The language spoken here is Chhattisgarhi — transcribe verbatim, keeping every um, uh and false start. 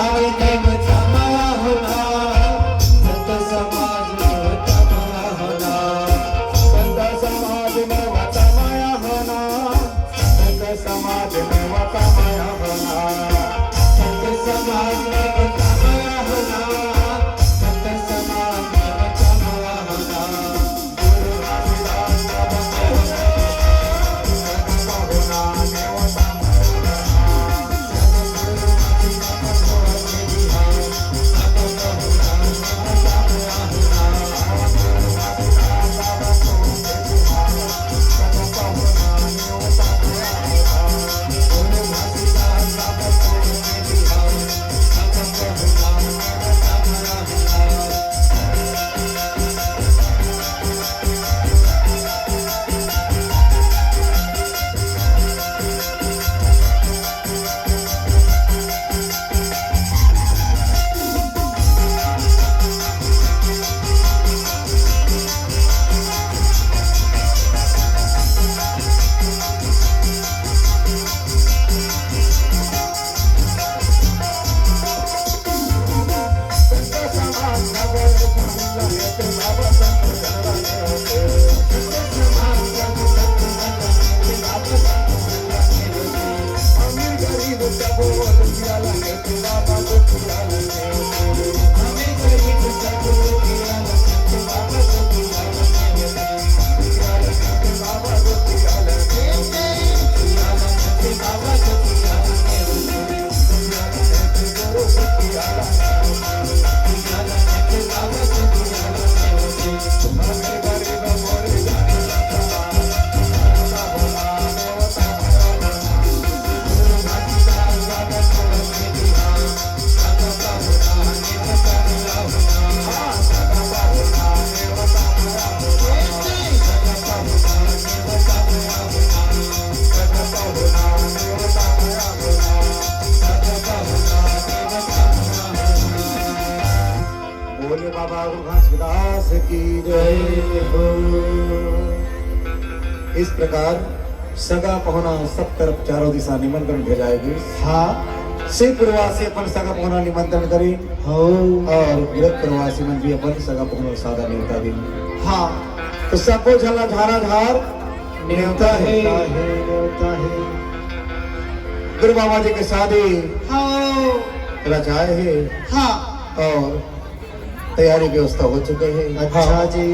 समाज में वो तमाया होना, संत समाज में वो तमाया होना, संत समाज में वो तमाया होना, संत समाज में वो तमाया होना, संत समाज में वो तमाया होना, संत समाज में वो तमाया होना। बोले बाबा घासीदास की जय हो। इस प्रकार सगा पहुना सब तरफ चारों दिशा निमंत्रण भेजाए गिस। हाँ। शिवपुरवासी अपन सगा पहुना निमंत्रण करिन। हो। और गिरकपुरवासी मन भी अपन सगा पहुना सादा नेवता दिन। हाँ। तो सबो झन ला झारा झार नेवता हे। नेवता हे, नेवता हे। गुरु बाबा जी के शादी हाँ। रचाए हे। हाँ। और तैयारी व्यवस्था हो चुके हे। अच्छा हाँ। जी।